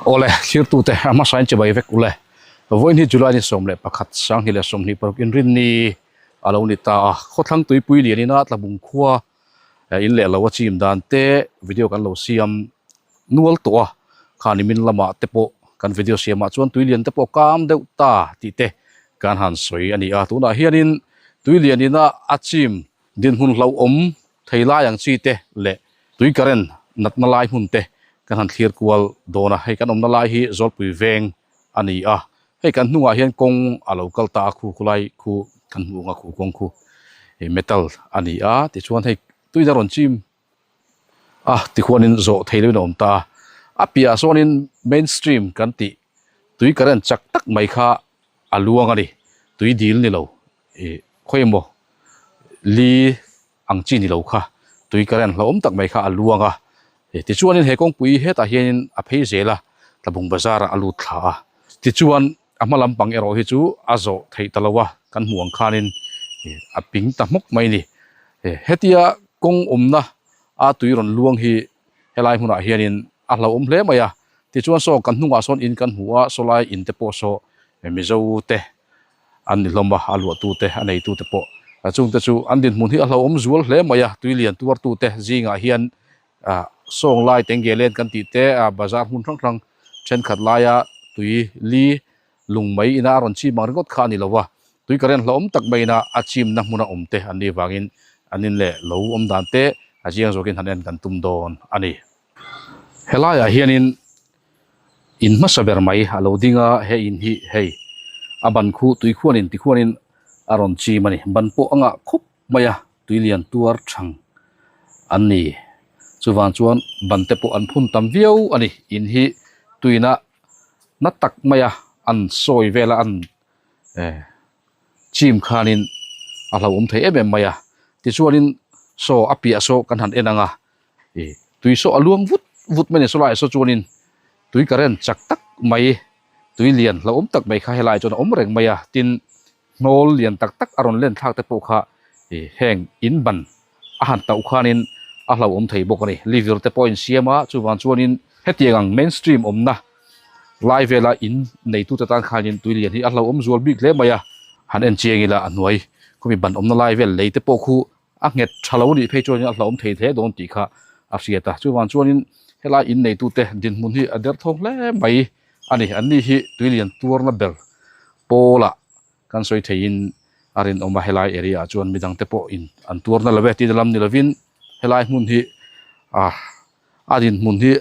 Awle, thirtute a hmasain chibai vek ule. Vawiin hi July ni 11 2026 inrinni a lo ni ta a. Khawthlang tuipui lianina Tlabung khua in leh lo a chim dan te video kan lo siam nual tawh a. Khani min lamah te pawh kan video siamah chuan tui lian te pawh kam deuh ta tih te kan han sawi a ni a. Tunah hianin tui lianina a chim dinhmun hlauhawm thei lai ang chi te leh tui current natna lai hmun te kan han thlir kual dawn a, hei kan awmna lai hi Zawlpui veng a ni a, hei kan hnungah hian kawng a lo kal ta a, khu khulai khu kan hmuh ang a khu kawng khu metal a ni a, tichuan hei tuina rawn chim a tikhuanin zawh thei loin a awm ta a, a piahah sawnin main stream kan tih tui current chak tak mai kha a luang a ni, tui dil ni lo ih khawi emaw li ang chi ni lo kha tui current hlauhawm tak mai kha a luang a tichuanin he kawngpui hetah hianin a phei zel a Tlabung bazar ah a lut thla a tichuan a hma lampang erawh hi chu a zawh theih ta lo a kan hmuh ang khanin a ping ta hmawk mai a ni hetia kawng awmna a tui rawn luang hi helai hmunah hianin a hlauhawm hle mai a tichuan saw kan hnungah sawn in kan hmu a sawlai in te pawh saw Mizo te an ni hlawm a, a luahtute, a neitute pawh. Chungte chu an dinhmun hi a hlauhawm zual hle mai a, tui lian tuartute zingah hian sawng lai tenge len kan tih te, bazar hmun hrang hrang thenkhat laia tui li lung mai ina a rawn chim ang ringawt kha a ni lo a, tui current hlauhawm tak maiin a chimna hmuna awm te an nih vangin an in leh lo awm dan te a chiang zawkin han en kan tum dawn a ni. Helaiah hianin In hmasa ber mai a lo ding a, he in hi hei a ban khu tui khuanin ti khuanin a rawn chim a ni. Ban pawh a ngah khup mai a, tui lian tuar thang an ni. Chuvang chuan ban te pawh an phun tam viau a ni. In hi tuina na tak mai a an sawi vel a an eh chim khanin a hlauhawm thei em em mai a. Tichuanin saw a piah saw kan han en ang a. Ih tui saw a luang vut vut mai a ni sawlaiah saw chuanin tui current chak tak mai tui lian hlauhawm tak mai kha helaiah chuan a awm reng mai a tin hnawl lian tak tak a rawn len thlak te pawh kha ih heng in ban a han tauh khanin a hlauhawm thei bawk a ni livir te pawh a insiam a chuvang chuanin hetiang ang main stream awmna lai vela in neitute tan khanin tui lian hi a hlauhawm zual bik hle mai a han en chiang ila a hnuai khawmi ban awmna lai vel lei te pawh khu A nghet tha lo nih phei chuanin a hlauhawm thei hle dawn tih kha a hriat a. Chuvang chuanin helai in neitute dinhmun hi a derthawng hle mai a ni. Anni hi tuilian tuarna ber pawlah kan sawi theiin a rinawm a. Helai area ah chuan midangte pawh in an tuarna lo e tihna lam ni lovin helai hmun hi a dinhmun hi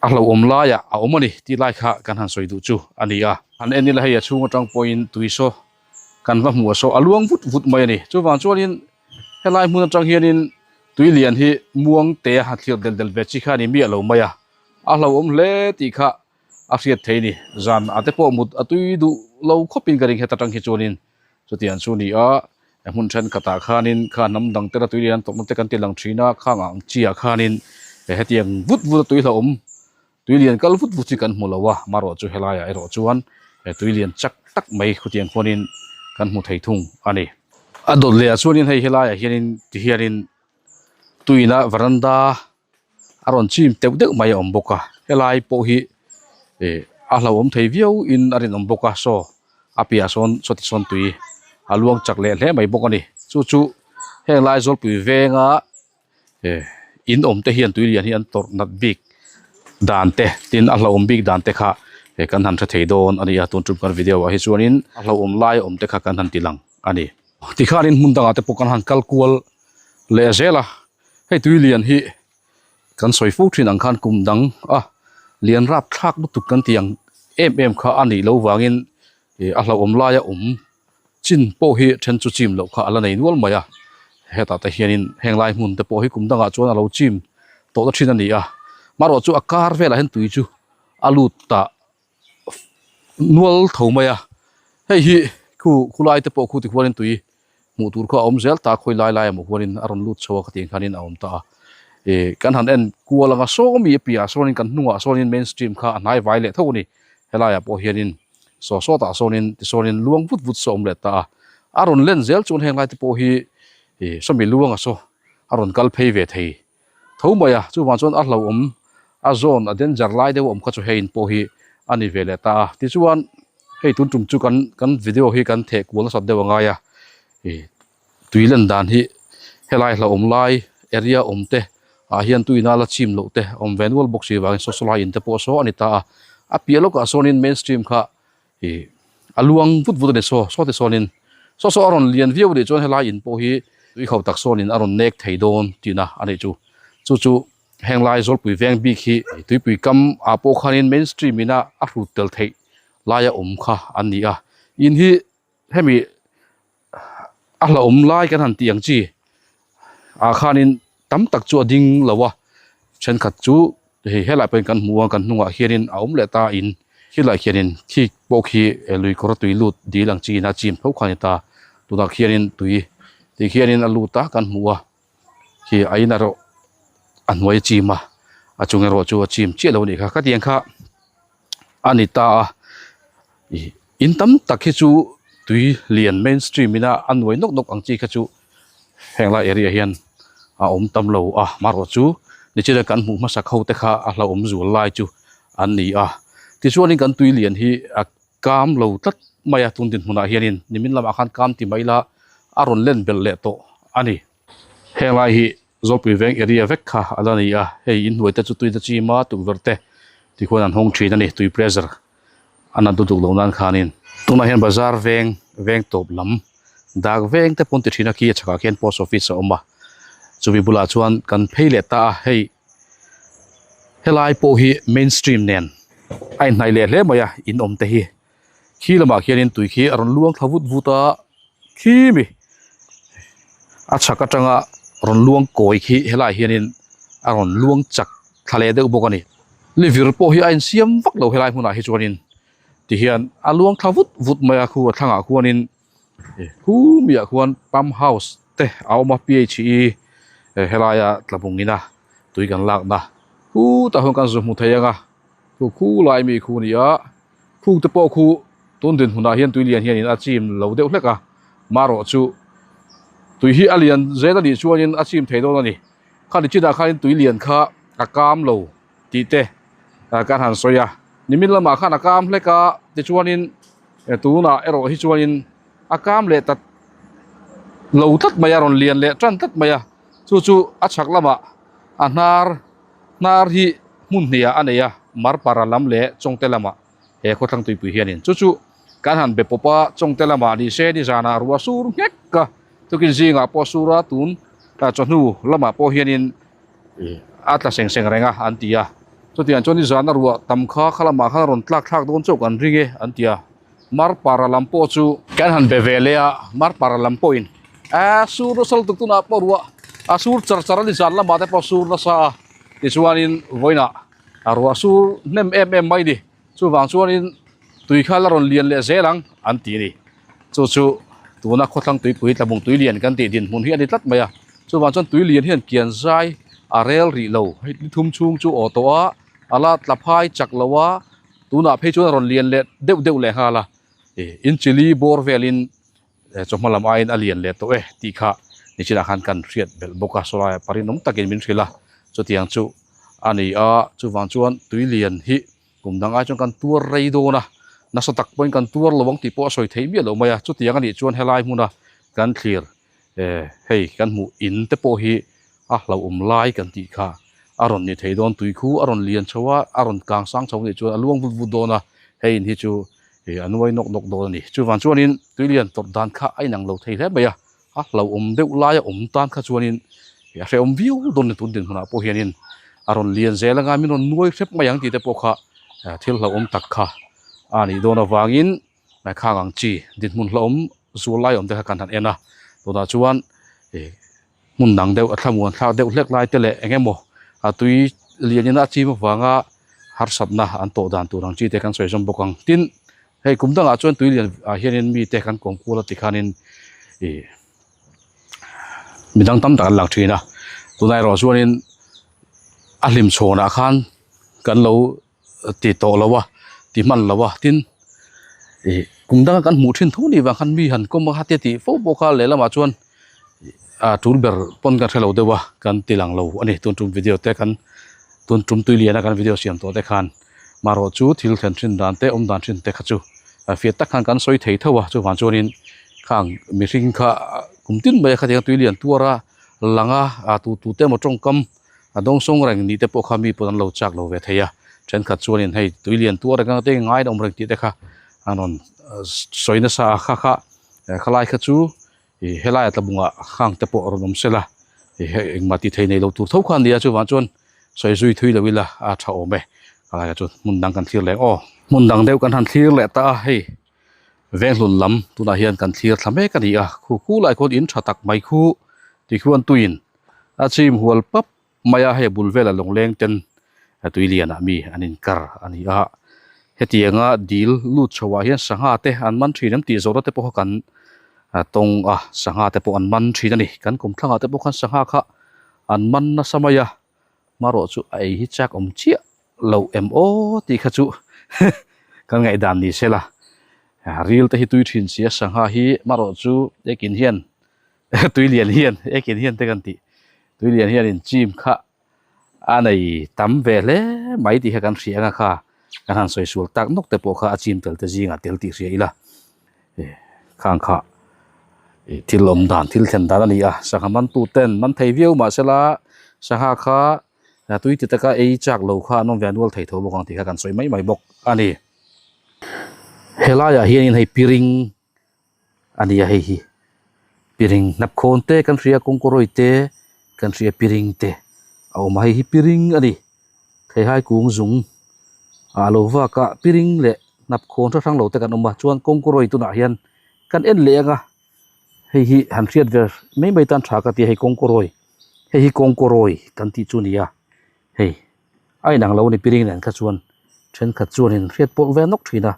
a hlauhawm laiah a awm a ni tih lai kha kan han sawi duh chu a ni a. Han en ila hei a chhung atang pawhin tui saw kan va hmuh a saw a luang vut vut mai a ni. Chuvang chuanin helai hmun atang hianin tui lian hi muang te a han thlir del del ve chi kha a ni miah lo mai a, a hlauhawm hle tih kha a hriat thei a ni. Zan a te pawh mut a tui duh lo khawpin ka ring heta tang hi chuanin chutiang chu a ni a, hmun thenkhatah khanin kha hnam dang tena tui lian an tawpna te kan ti lang thin a, khang ang chiah khanin hetiang vut vut a tui hlauhawm tui lian kal vut vut hi kan hmu lo a, marawh chu helaiah erawh chuan tui lian chak tak mai khutiang khuanin kan hmu thei thung a ni. A dawt leh ah chuanin hei helaiah hianin tihianin tuina varanda a rawn chim teuh deuh mai a awm bawk a helai pawh hi ih a hlauhawm thei viau in a rinawm bawk a saw a piahah sawn sawti sawn tui a luang chak leh hle mai bawk a ni chu chu heng lai zawlpui venga eh in awm te hian tui lian hi an tawrh nat bik dan te tin a hlauhawm bik dan te kha eh kan han hre thei dawn a ni a tun tum kan video ah hi chuanin a hlauhawm lai awm te kha kan han ti lang a ni tikhanin hmun dangah te pawh kan han kal kual leh zel a. Hei tui lian hi kan sawi fo thin ang khan kum dang a lian rap thlak lutuk kan tih ang em em kha a nih loh vangin ih a hlauhawm laia awm chin pawh hi then chu chim loh kha a la nei nual mai a, hetah te hianin heng lai hmun te pawh hi kum dangah chuan a lo chim tawh na thin a ni a, marawh chu a kar velah hian tui chu a lut ta nual tho mai a hei hi khu khulai te pawh khu ti khuanin tui hmuh tur kha a awm zel ta khawi lai lai emaw khuanin a rawn lut chho a khatiang khanin a awm ta a ih kan han en kual anga sawmi a piahah sawnin kan hnungah sawnin main stream kha a hnai vai leh tho a ni helaiah pawh hianin saw sawtah sawnin tisawnin luang vut vut saw a awm leh ta a a rawn len zel chuan heng lai te pawh hi ih sawmi luanga saw a rawn kal phei ve thei tho mai a chuvang chuan a hlauhawm. A zawn a danger lai deuh a awm kha chu hei in pawh hi a ni ve leh ta a. Tichuan hei tun tum chu kan kan video hi kan theh kual nasat deuh a ngai a, ih tui lan dan hi helai hlauhawm lai area awm te ah hian tuina la chim loh te awm ve nual bawk si vangin saw saw lai in te pawh saw a ni ta a. A piah lawkah sawnin main stream kha ih a luang vut vut a ni saw saw te sawnin saw saw a rawn lian viau a nih chuan helai in pawh hi tui ho tak sawnin a rawn nek thei dawn tihna a nih chu. Chu chu heng lai Zawlpui veng bik hi tuipui kam ah pawh khanin main stream ina a hrut tel theih laia awm kha an ni a. In hi hemi a hlauhawm lai kan han tih ang chi ah khanin tam tak chu a ding lo a thenkhat chu hei helai pawhin kan hmu a kan hnungah hianin a awm leh ta in khilaiah khianin khi pawh khi lui kawr tui lut dil ang chi in a chim tho kha a ni ta tunah khianin tui ti khianin a lut a kan hmu a khi a in erawh a hnuai a chim a a chung erawh chu a chim chiah lo a nih kha khatiang kha a ni ta a ih in tam tak hi chu tui lian main stream ina a nuai nawk nawk ang chi kha chu heng lai area hian a awm tam lo a marawh chu nichina kan hmuh hmasak ho te kha a hlauhawm zual lai chu an ni a tichuanin kan tui lian hi a kam lo tlat mai a tun dinhmunah hianin nimin lamah khan kam ti mai ila a rawn len belh leh tawh a ni. Heng lai hi Zawlpui veng area vek kha a la ni a, hei inhnuai te chu tui te chim a tukverh te tikhuan an hawng thin a ni tui pressure a nat lutuk loh nan khanin. Tunah hian bazar veng veng tawp lam dak veng te pawn ti thin a khi a chhakah khian post office a awm a chumi bulah chuan kan phei leh ta a hei helai pawh hi main stream nen a inhnaih leh hle mai a in awm te hi khi lamah khianin tui khi a rawn luang thla vut vut a khi mi a chhak atanga rawn luang kawi khi helaiah hianin a rawn luang chak thla leh deuh bawk a ni livir pawh hi a insiam vak lo helai hmunah hi chuanin tihian a luang thla vut vut mai a khu a thlangah khuanin khu miah khuan pump house te a awm a p h e helaia tlabung ina tui kan lakna khutah khuan kan zu hmu thei ang a khu khu lai mi khu a ni a. Khuk te pawh khu tun dinhmunah hian tui lian hianin a chim lo deuh hlek a, marawh chu tui hi a lian zel a nih chuanin a chim thei dawn a ni. Khani chinah khanin tui lian kha a kam lo tih te kan han sawi a, nimin lamah khan a kam hlek a tichuanin tunah erawh hi chuanin a kam leh ta lo tlat mai a, rawn lian leh tan tlat mai a, chu chu a chhak lamah a hnar Hnar hi hmun hniah a nei a, Marpara lam leh Chawngte lamah he khawthlang tuipui hianin chu chu kan han be pawp a, Chawngte lamah ni se ni zanah ruah sur nghek a, tukin zingah pawh sur a, tun chawhnu lamah pawh hianin a tla seng seng reng a an ti a, chutiang chuan ni zana ruah tam kha kha lamah khan a rawn tlak thlak dawn chauh kan ring e an ti a, Marpara lam pawh chu kan han be ve leh a, Marpara lam pawhin a sur nasa lutuk tunah pawh ruah a sur char char a ni zan lamah te pawh sur nasa a tichuanin vawiinah a ruah sur hnem em em mai ni chuvang chuanin tui kha la rawn lian leh zel ang an ti a ni chu chu tuna khawthlang tuipui tlabung tui lian kan tih dinhmun hi a ni tlat mai a chuvang chuan tui lian hian kian zai a rel rih lo hei ni thum chhung chu aw tawh a a la tla phai chak lo a tunah phei chuan a rawn lian leh deuh deuh leh nghal a ih in chili bawr velin Chawhma lam aiin a lian leh tawh e tih kha nichinah khan kan hriat belh bawk a, sawlaiah parinawm takin min hrilh a, chutiang chu a ni a, chuvang chuan tui lian hi kum dang ai chuan kan tuar rei dawn a, nasa tak pawhin kan tuar lo ang tih pawh a sawi theih miah lo mai a, chutiang a nih chuan helai hmuna kan thlir hei kan hmuh in te pawh hi a hlauhawm lai kan tih kha a rawn ni thei dawn, tui khu a rawn lian chho a, a rawn kang sang chho a nih chuan a luang vut vut dawn a, hei in hi chu ih a nuai nawk nawk dawn a ni. Chuvang chuanin tui lian tawrh dan kha a inang lo thei hle mai a, a hlauhawm deuh laia awm tan kha chuanin ih a hrehawm viau dawn a ni tun dinhmunah pawh hianin a rawn lian zel anga min rawn nuai hrep mai ang tih te pawh kha thil hlauhawm tak kha a nih dawn avangin khang ang chi dinhmun hlauhawm zual lai awm te kha kan han en a, tunah chuan ih hmun dang deuh a thlamuan thlak deuh hlek lai te leh eng emaw a tui lian in a chim avanga harsatna an tawh dan tur ang chi te kan sawi zawm bawk ang. Tin, hei kum dangah chuan tui lian ah hianin mi te kan kawm kual a tikhanin ih midang tam tak an lang thin a, tunah erawh chuanin a hlim chhawnah khan kan lo ti tawh lo a ti hman lo a tin ih kum danga kan hmuh thin tho ni vang khan mi han kawm a kha te tih fo pawh kha lehlamah chuan a tul ber pawn kan hrelo deuh a kan ti lang lo a ni tun tum video te kan. Tun tum tui liana kan video siam tawh te khan marawh chu thil thlen thin dan te awm dan thin te kha chu fiah tak khan kan sawi thei tho a chuvang chuanin khang mihring kha kum tin mai a khatiang tui lian tuar a lang a a tu tu te emaw tawngkam a dawng sawng reng nih te pawh kha mi pawh an lo chak lo ve thei a thenkhat chuanin hei tui lian tuar reng ang te ngai a awm reng tih te kha an rawn sawi nasa a kha kha khalai kha chu. Ih helaia tlabungah hang te pawh a rawn awm sela ih hei engmah tih thei nei lo tur tho kha a nia chuvang chuan sawi zui thui lo ila a tha awm e helaiah chuan hmun dang kan thlir leh ang aw. Hmun dang deuh kan han thlir leh ta a hei venghlun lam tunah hian kan thlir thla mek a ni a khu khu lai khawn in tha tak mai khu tikhuan tuiin a chim hual pap mai a hei a bul velah lawngleng ten tui lianah mi an inkar a ni a hetianga dil lut chho ah hian sangha te an man thin em tih zawhna te pawh kha kan tawng a sangha te pawh an man thin a ni kan kum thlangah te pawh khan sangha kha an man nasa mai a marawh chu a ei hi chak awm chiah lo em aw tih kha chu kan ngaihdan ni sela ril te hi tui thin si a sangha hi marawh chu ekin hian tui lian hian ekin hian te kan tih tui lian hian in chim kha a nei tam ve hle mai tih kha kan hria anga kha kan han sawi sual tak nawk te pawh kha a chim tel te zingah tel tih hria ila khang kha ih thil awm dan thil thlen dan a ni a sangha man tu ten man thei viau mahsela sangha kha tui ti taka ei chak lo kha an awm ve a nual thei tho bawk ang tih kha kan sawi mai mai bawk a ni helaiah hianin hei piring a ni a hei hi piring hnap khawn te kan hria kawngkawrawi te kan hria piring te a awm a hei hi piring a ni theihai kung zung ah lo vak a piring leh hnap khawn hrang hrang lo te kan awm a chuan kawngkawrawi tunah hian kan en leh ang a hei hi han hriat ver mai mai tan tha ka ti a hei kawngkawrawi hei hi kawngkawrawi kan tih chu a ni a hei a inang lo a ni piring nen kha chuan thenkhat chuanin hriat pawlh ve nawk thin a.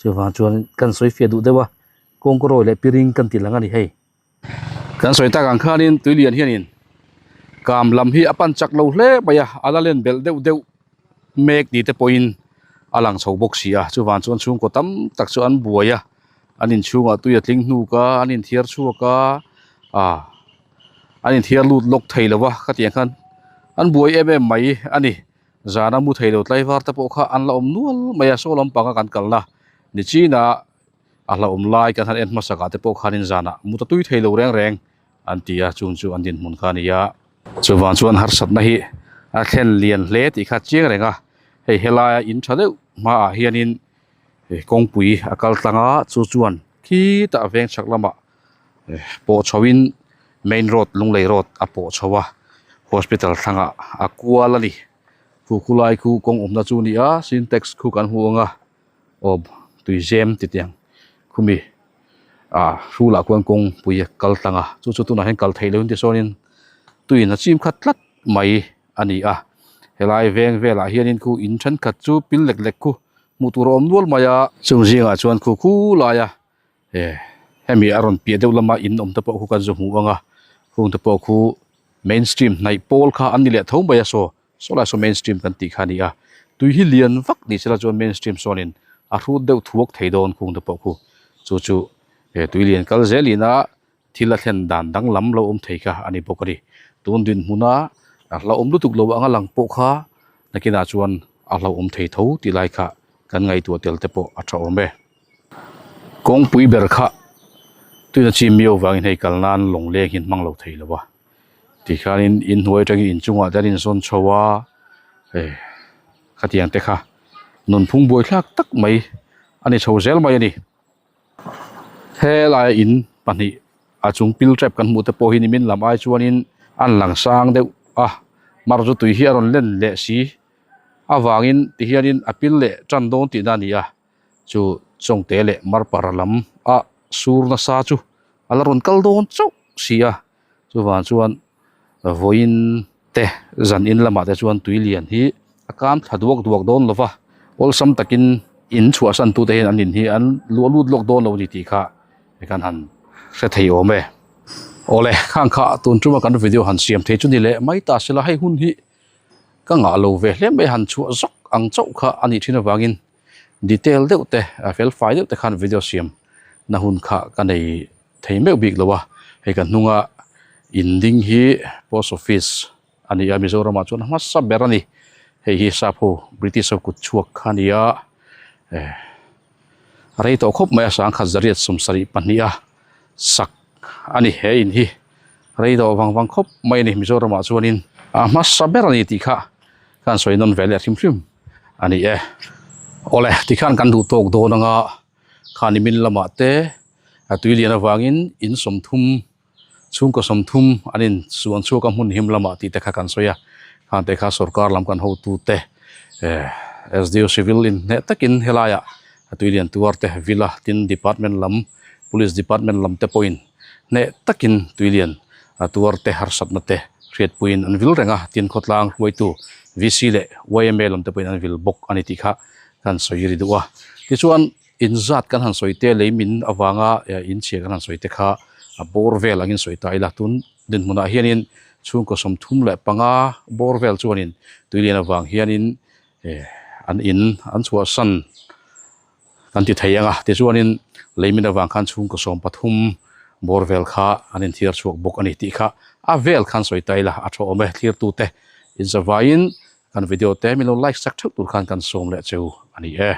Chuvang chuan kan sawi fiah duh deuh a, kawngkawrawi leh piring kan ti lang a ni hei. Kan sawi tak ang khanin tuilian hianin kam lam hi a pan chak lo hle mai a, a la len belh deuh deuh mek ni te pawhin a lang chho bawk si a. Chuvang chuan chhungkaw tam tak chu an buai a, an inchhungah tui a tling hnuk a, an inthiar chhuak a, ah an inthiar lut lawk thei lo va khatiang khan an buai em em mai a ni. Zana mu thei lo tlaivar te pawh kha an la awm nual mai a, saw lampanga kan kalna ni chin a, a hlauhawm lai kan han en hmasak ah te pawh khanin zanah mu ta tui thei lo reng reng an ti a, chung chu an dinhmun kha a ni a. Chuvang chuan harsatna hi a thlen lian hle tih kha chiang reng a, hei helaia in tha deuh hmaah hianin kawngpui a kal tlang a, chu chuan khitah veng chhak lamah pawh chhoin main road Lunglei road a pawh chho a hospital thlangah a kual a ni khu khulai khu kawng awmna chu a ni a sintex khu kan hmu ang a aw tuizem ti tiang khumi ah hrulah khuan kawngpui a kal tlang a chu chu tunah hian kal theih loh in tichuanin tuiin a chim khat tlat mai a ni a helai veng velah hianin khu in thenkhat chu pil lek lek khu hmuh tur a awm nual mai a chung zingah chuan khu khulaia Eh hemi a rawn piah deuh lama in awm te pawh khu kan zu hmuh ang a hung te pawh khu main stream hnaih pawl kha an ni leh tho mai a saw saw lai saw main stream kan tih kha a ni a tui hi lian vak ni sela chuan main stream sawnin a hrut deuh thuak thei dawn khung te pawh khu chu chu eh tui lian kal zelin a thil a thlen dan danglam lo awm thei kha a ni bawk a ni tun dinhmuna a hlauhawm lutuk lo anga lang pawh kha nakinah chuan a hlauhawm thei tho tih lai kha kan ngaihtuah tel te pawh a tha awm e. Kawngpui ber kha tuina chim miau vangin hei kal nan lawng leng hi an hmang lo thei lo a tikhanin inhnuai atangin inchungah te an insawn chho a eh khatiang te kha nunphung buaithlak tak mai a ni chho zel mai a ni helai in pahnih a chung pil tep kan hmuh te pawh hi nimin lam ai chuanin an lang sang deuh a mar chu tui hi a rawn len leh si avangin tihianin a pil leh tan dawn tihna a ni a. Chu Chawngte leh Marpara lam a sur nasa chu a la rawn kal dawn chauh si a, chuvang chuan vawiin te zan in lamah te chuan tui lian hi a kam thla duak duak dawn lo va, awlsam takin in chhuahsan tute hian an in hi an luah lut lawk dawn lo a ni tih kha kan han hre thei awm e. Awle khang kha tun tuma kan video han siam thei chu ni leh mai ta sela hei hun hi ka ngah lo ve hle mai han chhuah zawk ang chauh kha a nih thin avangin detail deuh te a fel fai deuh te khan video siam na hun kha ka nei thei meuh bik lo a hei ka hnunga in ding hi post office a ni a Mizoram ah chuan a hmasa ber a ni. Hei hi sap ho British ho kut chhuak kha a ni a eh a rei tawh khawp mai a sangkhat zariat 72 a sak a ni he in hi rei tawh vang vang khawp mai a ni Mizoramah chuanin a hmasa ber a ni tih kha ka han sawi nawn ve leh hrim hrim a ni e. Awle tikhan kan duh tawk dawn anga khani min lamah te a tui lian avangin in 30 Chhungkaw 30 an in suan chhuak a hmun him lamah tih te kha kan sawi a, khang te kha sorkar lam kan hotute eh SDO civil in hneh takin helaiah a tui lian tuar te villa tin department lam police department lam te pawhin hneh takin tui lian a tuar te harsatna te hriatpuiin an vil reng a, tin khawtlang hruaitu VC leh yma lam te pawhin an vil bawk a ni tih kha kan sawi ri duh a, tichuan. In zat kan han sawi te lei min avanga in chhia kan han sawi te kha a bawr vel angin sawi ta ila tun dinhmunah hianin chhungkaw 35 bawr vel chuanin tuilian avang hianin eh an in an chhuahsan kan ti thei ang a tichuanin lei min avang khan chhungkaw 13 bawr vel kha an inthiar chhuak bawk a ni tih kha a vel khan sawi ta ila a tha awm e thlirtute inzavaiin kan video te min lo like sak theuh tur khan kan sawm leh cheu a ni e.